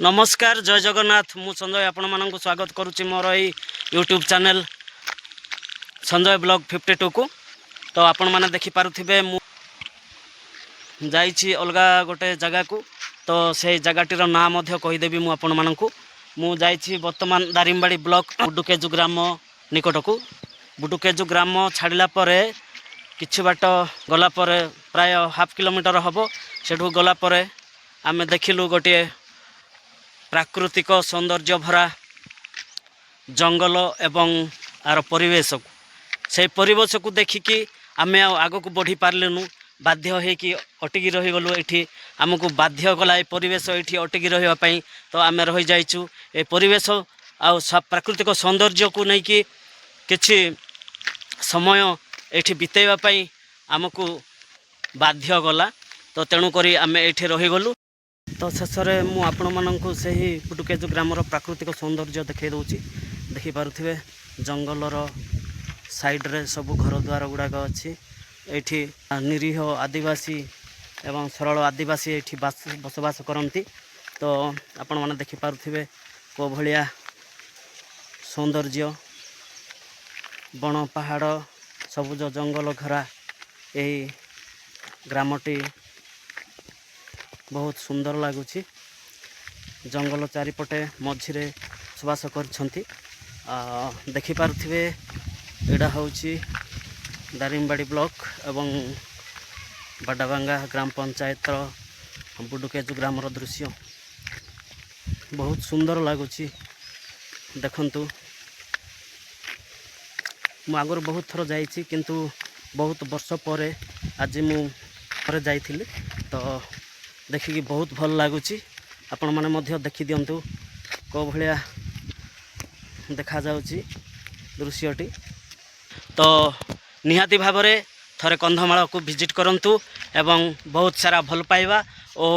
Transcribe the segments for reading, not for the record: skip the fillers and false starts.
ନମସ୍କାର, ଜୟ ଜଗନ୍ନାଥ। ମୁଁ ସଞ୍ଜୟ ଆପଣମାନଙ୍କୁ ସ୍ୱାଗତ କରୁଛି ମୋର ଏଇ ୟୁଟ୍ୟୁବ୍ ଚ୍ୟାନେଲ୍ ସଞ୍ଜୟ ବ୍ଲଗ୍ 52କୁ। ତ ଆପଣମାନେ ଦେଖିପାରୁଥିବେ, ମୁଁ ଯାଇଛି ଅଲଗା ଗୋଟେ ଜାଗାକୁ। ତ ସେଇ ଜାଗାଟିର ନାଁ ମଧ୍ୟ କହିଦେବି ମୁଁ ଆପଣମାନଙ୍କୁ। ମୁଁ ଯାଇଛି ବର୍ତ୍ତମାନ ଦାରିଙ୍ଗବାଡ଼ି ବ୍ଲକ ବୁଡୁକେଜୁ ଗ୍ରାମ ନିକଟକୁ। ବୁଡୁକେଜୁ ଗ୍ରାମ ଛାଡ଼ିଲା ପରେ କିଛି ବାଟ ଗଲା ପରେ, ପ୍ରାୟ ହାଫ୍ କିଲୋମିଟର ହେବ, ସେଠୁ ଗଲା ପରେ ଆମେ ଦେଖିଲୁ ଗୋଟିଏ ପ୍ରାକୃତିକ ସୌନ୍ଦର୍ଯ୍ୟ ଭରା ଜଙ୍ଗଲ ଏବଂ ଆର ପରିବେଶକୁ। ସେଇ ପରିବେଶକୁ ଦେଖିକି ଆମେ ଆଉ ଆଗକୁ ବଢ଼ି ପାରିଲୁନୁ, ବାଧ୍ୟ ହେଇକି ଅଟକି ରହିଗଲୁ ଏଠି। ଆମକୁ ବାଧ୍ୟ କଲା ଏ ପରିବେଶ ଏଇଠି ଅଟକି ରହିବା ପାଇଁ। ତ ଆମେ ରହିଯାଇଛୁ ଏ ପରିବେଶ ଆଉ ପ୍ରାକୃତିକ ସୌନ୍ଦର୍ଯ୍ୟକୁ ନେଇକି କିଛି ସମୟ ଏଇଠି ବିତେଇବା ପାଇଁ ଆମକୁ ବାଧ୍ୟ କଲା। ତ ତେଣୁକରି ଆମେ ଏଇଠି ରହିଗଲୁ। ତ ଶେଷରେ ମୁଁ ଆପଣମାନଙ୍କୁ ସେହି ପୁଟୁକେଜୁ ଗ୍ରାମର ପ୍ରାକୃତିକ ସୌନ୍ଦର୍ଯ୍ୟ ଦେଖାଇ ଦେଉଛି। ଦେଖିପାରୁଥିବେ, ଜଙ୍ଗଲର ସାଇଡ଼ରେ ସବୁ ଘର ଦ୍ୱାର ଗୁଡ଼ାକ ଅଛି। ଏଇଠି ନିରୀହ ଆଦିବାସୀ ଏବଂ ସରଳ ଆଦିବାସୀ ଏଇଠି ବସବାସ କରନ୍ତି। ତ ଆପଣମାନେ ଦେଖିପାରୁଥିବେ କେଉଁ ଭଳିଆ ସୌନ୍ଦର୍ଯ୍ୟ, ବଣ ପାହାଡ଼, ସବୁଜ ଜଙ୍ଗଲ ଘେରା ଏହି ଗ୍ରାମଟି ବହୁତ ସୁନ୍ଦର ଲାଗୁଛି। ଜଙ୍ଗଲ ଚାରିପଟେ ମଝିରେ ବସବାସ କରିଛନ୍ତି। ଦେଖିପାରୁଥିବେ, ଏଇଟା ହେଉଛି ଦାରିଙ୍ଗବାଡ଼ି ବ୍ଲକ ଏବଂ ବାଡାବାଙ୍ଗା ଗ୍ରାମ ପଞ୍ଚାୟତର ବୁଡୁକେଜୁ ଗ୍ରାମର ଦୃଶ୍ୟ। ବହୁତ ସୁନ୍ଦର ଲାଗୁଛି, ଦେଖନ୍ତୁ। ମୁଁ ଆଗରୁ ବହୁତ ଥର ଯାଇଛି, କିନ୍ତୁ ବହୁତ ବର୍ଷ ପରେ ଆଜି ମୁଁ ଥରେ ଯାଇଥିଲି। ତ ଦେଖିକି ବହୁତ ଭଲ ଲାଗୁଛି। ଆପଣମାନେ ମଧ୍ୟ ଦେଖିଦିଅନ୍ତୁ କେଉଁ ଭଳିଆ ଦେଖାଯାଉଛି ଦୃଶ୍ୟଟି। ତ ନିହାତି ଭାବରେ ଥରେ କନ୍ଧମାଳକୁ ଭିଜିଟ୍ କରନ୍ତୁ ଏବଂ ବହୁତ ସାରା ଭଲ ପାଇବା ଓ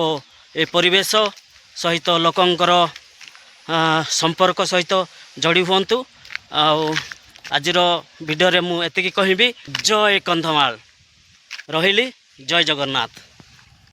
ଏ ପରିବେଶ ସହିତ ଲୋକଙ୍କର ସମ୍ପର୍କ ସହିତ ଯୋଡ଼ି ହୁଅନ୍ତୁ। ଆଉ ଆଜିର ଭିଡ଼ିଓରେ ମୁଁ ଏତିକି କହିବି। ଜୟ କନ୍ଧମାଳ। ରହିଲି, ଜୟ ଜଗନ୍ନାଥ।